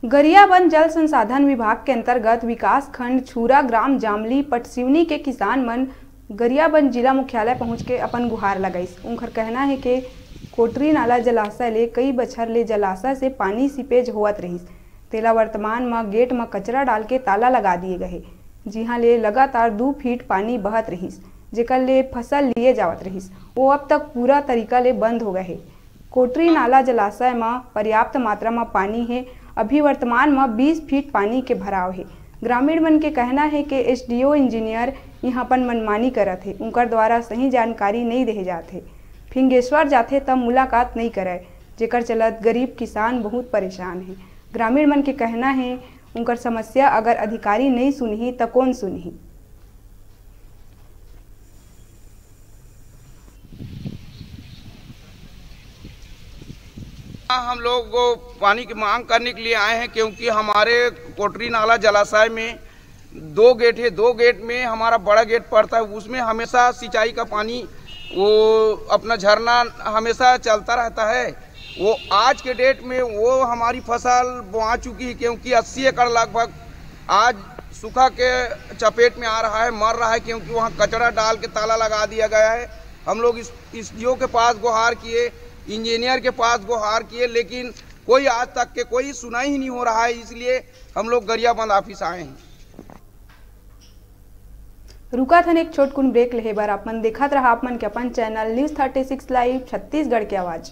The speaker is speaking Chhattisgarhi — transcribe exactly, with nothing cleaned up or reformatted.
गरियाबंद जल संसाधन विभाग के अंतर्गत विकासखंड छूरा ग्राम जामली पटसिवनी के किसान मन गरियाबंद जिला मुख्यालय पहुंच के अपन गुहार लगाइस। उनकर कहना हे के कोटरी नाला जलाशय ले कई बछर ले जलाशय से पानी सीपेज होवत रहिस, तेला वर्तमान म गेट म कचरा डाल के ताला लगा दिए गए हे, जिहां ले लगातार दू फीट पानी बहत रहिस, जेकर ले फसल लिए जावत रहिस, वो अब तक पूरा तरीका ले बंद हो गए हे। कोटरी नाला जलाशय म पर्याप्त मात्रा म पानी हे। अभी वर्तमान म बीस फीट पानी के भराव हे। ग्रामीण मन के कहना हे के एसडीओ इंजीनियर इहां अपन मनमानी करत हे, उनकर द्वारा सही जानकारी नइ देहे जात हे। फिंगेश्वर जाथे त मुलाकात नइ करय, जेकर चलत गरीब किसान बहुत परेशान हे। ग्रामीण मन के कहना हे, उनकर समस्या अगर अधिकारी नइ सुनही त कोन सुनही? हम लोग वो पानी की मांग करने के लिए आए हैं, क्योंकि हमारे कोटरी नाला जलाशय में दो गेट है। दो गेट में हमारा बड़ा गेट पड़ता है, उसमें हमेशा सिंचाई का पानी, वो अपना झरना हमेशा चलता रहता है। वो आज के डेट में वो हमारी फसल बोआ चुकी है, क्योंकि अस्सी एकड़ लगभग आज सूखा के चपेट में आ रहा है, मर रहा है, क्योंकि वहाँ कचरा डाल के ताला लगा दिया गया है। हम लोग इस एसडीओ के पास गुहार किए, इंजीनियर के पास गुहार किए, लेकिन कोई आज तक के कोई सुनाई ही नहीं हो रहा है, इसलिए हम लोग गरियाबंद ऑफिस आए हैं। रुकत हन एक छोटकुन ब्रेक लेहे बर। आप मन देखत रहा आप मन के अपन channel news thirty six live Chhattisgarh के आवाज़।